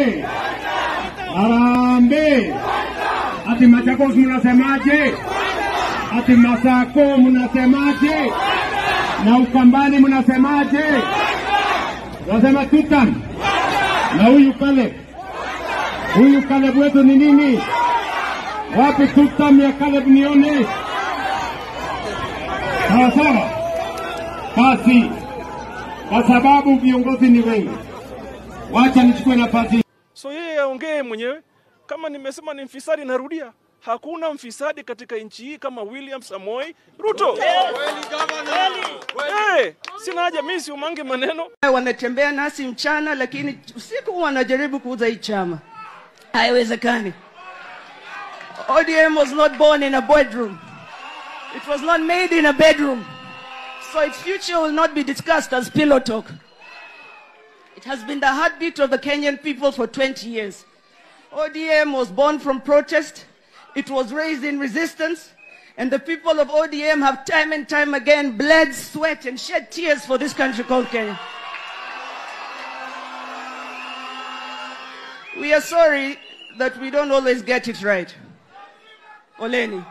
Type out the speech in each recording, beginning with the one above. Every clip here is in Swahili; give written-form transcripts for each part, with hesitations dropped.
Harambee! Harambee! Ati Machakos mnasemaje? Ati Masako mnasemaje? Na Ukambani mnasemaje? Wasema tutam. Na huyu Caleb. Huyu Caleb wetu ni nini? Wapi tutam ya Caleb nione? Sawa sawa. Basi kwa sababu viongozi ni wengi, wacha nichukue nafasi. So yeye aongee mwenyewe. Kama nimesema ni mfisadi, narudia. Hakuna mfisadi katika nchi hii kama William Samoei Ruto. Hey, sina haja mimi siumange maneno. Wanatembea nasi mchana lakini usiku wanajaribu kuuza hii chama. Haiwezekani. ODM was not born in a bedroom. It was not made in a bedroom. So its future will not be discussed as pillow talk. It has been the heartbeat of the Kenyan people for 20 years. ODM was born from protest. It was raised in resistance. And the people of ODM have time and time again bled, sweat, and shed tears for this country called Kenya. We are sorry that we don't always get it right. Oleni.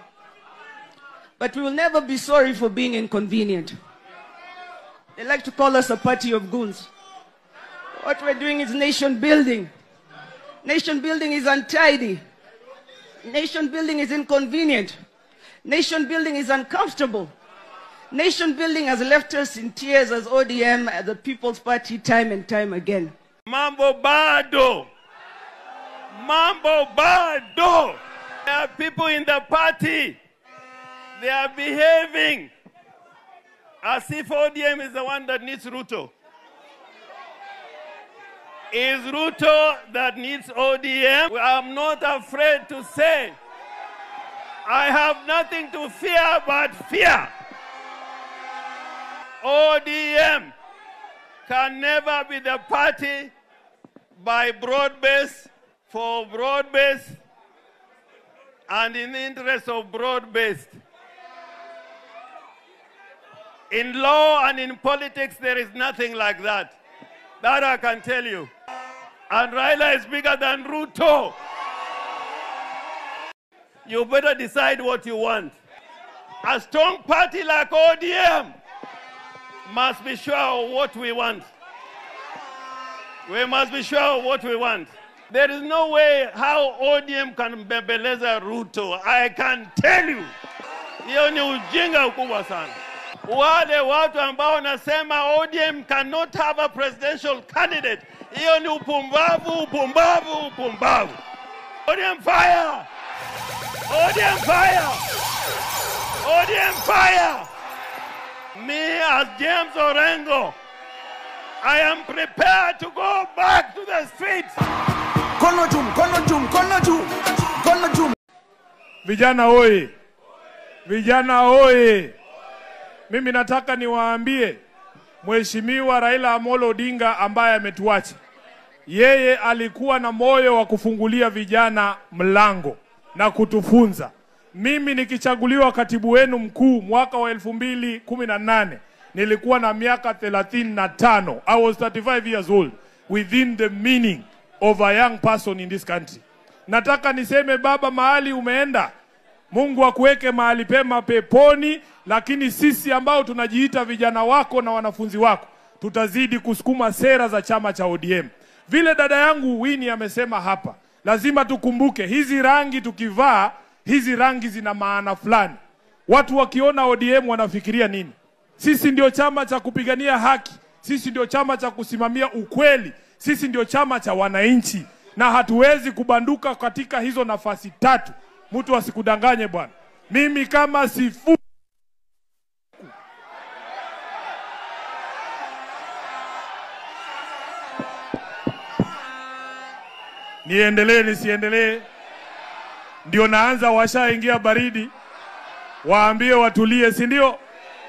But we will never be sorry for being inconvenient. They like to call us a party of goons. What we're doing is nation building. Nation building is untidy. Nation building is inconvenient. Nation building is uncomfortable. Nation building has left us in tears as ODM, as the People's Party, time and time again. Mambo bado. Mambo bado. There are people in the party. They are behaving as if ODM is the one that needs Ruto. Is Ruto that needs ODM? I'm not afraid to say I have nothing to fear but fear. ODM can never be the party by broad base, for broad base, and in the interest of broad based. In law and in politics, there is nothing like that. That I can tell you. And Raila is bigger than Ruto. You better decide what you want. A strong party like ODM must be sure of what we want. We must be sure of what we want. There is no way how ODM can bembeleza Ruto. I can tell you. Hiyo ni ujinga mkubwa sana. Wale watu ambao wanasema ODM cannot have a presidential candidate. Hiyo ni upumbavu, upumbavu, upumbavu. ODM fire! ODM fire! ODM fire! Me as James Orengo, I am prepared to go back to the streets. Kono juu, kono juu, kono juu, kono juu. Vijana oye! Vijana oye! Mimi nataka niwaambie Mheshimiwa Raila Amolo Odinga ambaye ametuacha. Yeye alikuwa na moyo wa kufungulia vijana mlango na kutufunza. Mimi nikichaguliwa katibu wenu mkuu mwaka wa 2018, nilikuwa na miaka 35. I was 35 years old within the meaning of a young person in this country. Nataka niseme baba, mahali umeenda, Mungu akuweke mahali pema peponi, lakini sisi ambao tunajiita vijana wako na wanafunzi wako, tutazidi kusukuma sera za chama cha ODM. Vile dada yangu Winnie amesema hapa, lazima tukumbuke hizi rangi tukivaa, hizi rangi zina maana fulani. Watu wakiona ODM wanafikiria nini? Sisi ndio chama cha kupigania haki, sisi ndio chama cha kusimamia ukweli, sisi ndio chama cha wananchi, na hatuwezi kubanduka katika hizo nafasi tatu. Mtu asikudanganye bwana. Mimi kama sifu niendelee nisiendelee? Ndio naanza, washaingia baridi. Waambie watulie, si ndio?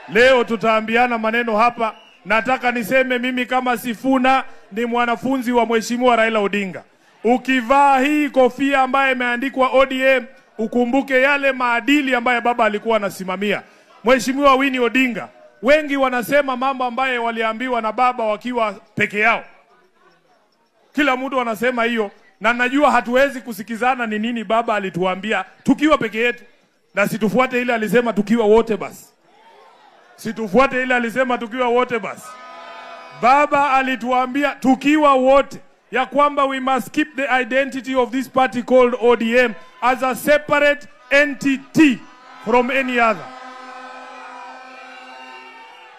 Leo tutaambiana maneno hapa. Nataka niseme mimi kama Sifuna ni mwanafunzi wa Mheshimiwa Raila Odinga. Ukivaa hii kofia ambaye imeandikwa ODM, ukumbuke yale maadili ambaye baba alikuwa anasimamia. Mheshimiwa Winnie Odinga, wengi wanasema mambo ambaye waliambiwa na baba wakiwa peke yao. Kila mtu anasema hiyo, na najua hatuwezi kusikizana ni nini baba alituambia tukiwa peke yetu, na situfuate ile alisema tukiwa wote basi. Situfuate ile alisema tukiwa wote basi. Baba alituambia tukiwa wote ya kwamba we must keep the identity of this party called ODM as a separate entity from any other.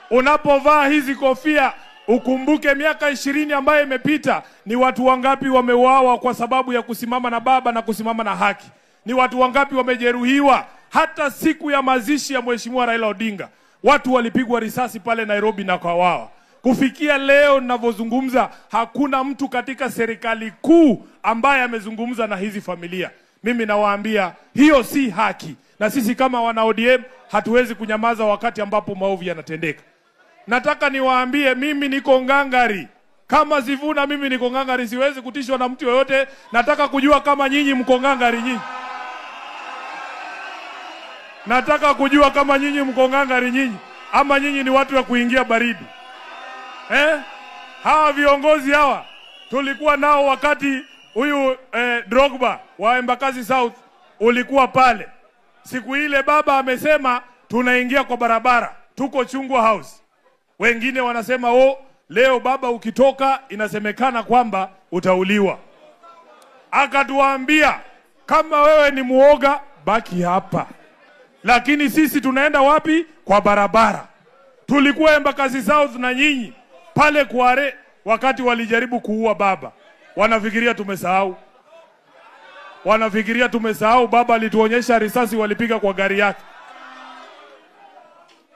Unapovaa hizi kofia ukumbuke miaka 20 ambayo imepita ni watu wangapi wameuawa kwa sababu ya kusimama na baba na kusimama na haki. Ni watu wangapi wamejeruhiwa. Hata siku ya mazishi ya Mheshimiwa Raila Odinga watu walipigwa risasi pale Nairobi na kawawa. Kufikia leo ninavyozungumza hakuna mtu katika serikali kuu ambaye amezungumza na hizi familia. Mimi nawaambia hiyo si haki, na sisi kama wana ODM hatuwezi kunyamaza wakati ambapo maovu yanatendeka. Nataka niwaambie mimi niko ngangari. Kama Sifuna mimi niko ngangari, siwezi kutishwa na mtu yoyote. Nataka kujua kama nyinyi mko ngangari nyinyi. Nataka kujua kama nyinyi mko ngangari nyinyi ama nyinyi ni watu wa kuingia baridi. Hawa viongozi hawa tulikuwa nao wakati huyu Drogba wa Embakasi South ulikuwa pale. Siku ile baba amesema tunaingia kwa barabara, tuko Chungwa House. Wengine wanasema oh, leo baba ukitoka inasemekana kwamba utauliwa. Akatuambia kama wewe ni muoga baki hapa, lakini sisi tunaenda wapi? Kwa barabara. Tulikuwa Embakasi South na nyinyi pale Kware wakati walijaribu kuua baba. Wanafikiria tumesahau. Wanafikiria tumesahau baba alituonyesha risasi walipiga kwa gari yake.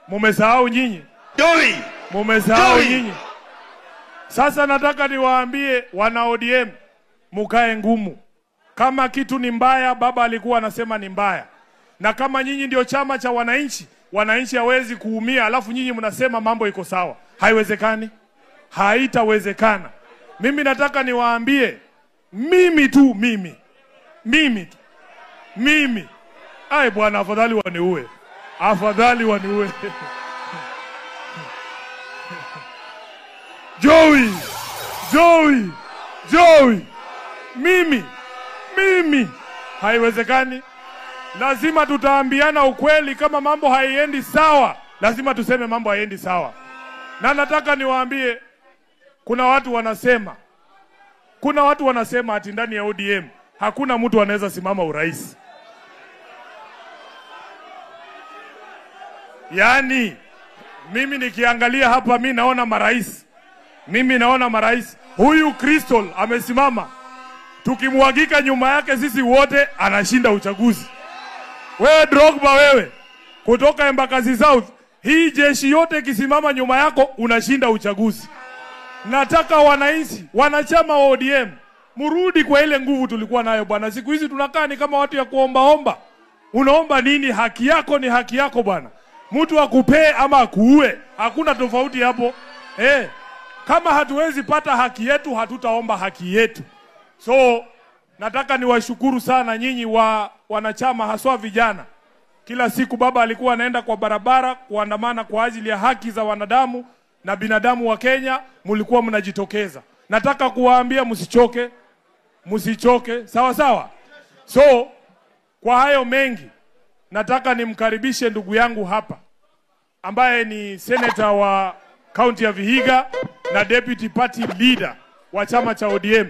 Mumesahau nyinyi? Doi. Mumesahau nyinyi? Sasa nataka niwaambie wana ODM, mukae ngumu. Kama kitu ni mbaya, baba alikuwa anasema ni mbaya. Na kama nyinyi ndio chama cha wananchi, wananchi hawezi kuumia alafu nyinyi mnasema mambo iko sawa. Haiwezekani. Haitawezekana. Mimi nataka niwaambie, mimi tu mimi. Mimi tu. Mimi. Ai bwana, afadhali waniue. Afadhali waniue. Joey. Joey. Joey. Mimi. Mimi. Haiwezekani. Lazima tutaambiana ukweli. Kama mambo haiendi sawa, lazima tuseme mambo haiendi sawa. Na nataka niwaambie, kuna watu wanasema ati ndani ya ODM hakuna mtu anaweza simama urais. Yaani mimi nikiangalia hapa mimi naona marais. Mimi naona marais. Huyu Crystal amesimama. Tukimwagika nyuma yake sisi wote anashinda uchaguzi. Wewe Drogba wewe kutoka Embakasi South, hii jeshi yote ikisimama nyuma yako unashinda uchaguzi. Nataka wananchi, wanachama wa ODM, murudi kwa ile nguvu tulikuwa nayo bwana. Siku hizi tunakaa ni kama watu ya kuomba omba. Unaomba nini? Haki yako ni haki yako bwana. Mtu akupee ama akuue, hakuna tofauti hapo. Kama hatuwezi pata haki yetu, hatutaomba haki yetu. So nataka niwashukuru sana nyinyi wa wanachama, haswa vijana. Kila siku baba alikuwa anaenda kwa barabara kuandamana kwa ajili ya haki za wanadamu na binadamu wa Kenya, mlikuwa mnajitokeza. Nataka kuwaambia msichoke, msichoke, sawa sawa. So kwa hayo mengi, nataka nimkaribishe ndugu yangu hapa ambaye ni senator wa kaunti ya Vihiga na deputy party leader wa chama cha ODM,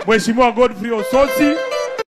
Mheshimiwa Godfrey Osotsi.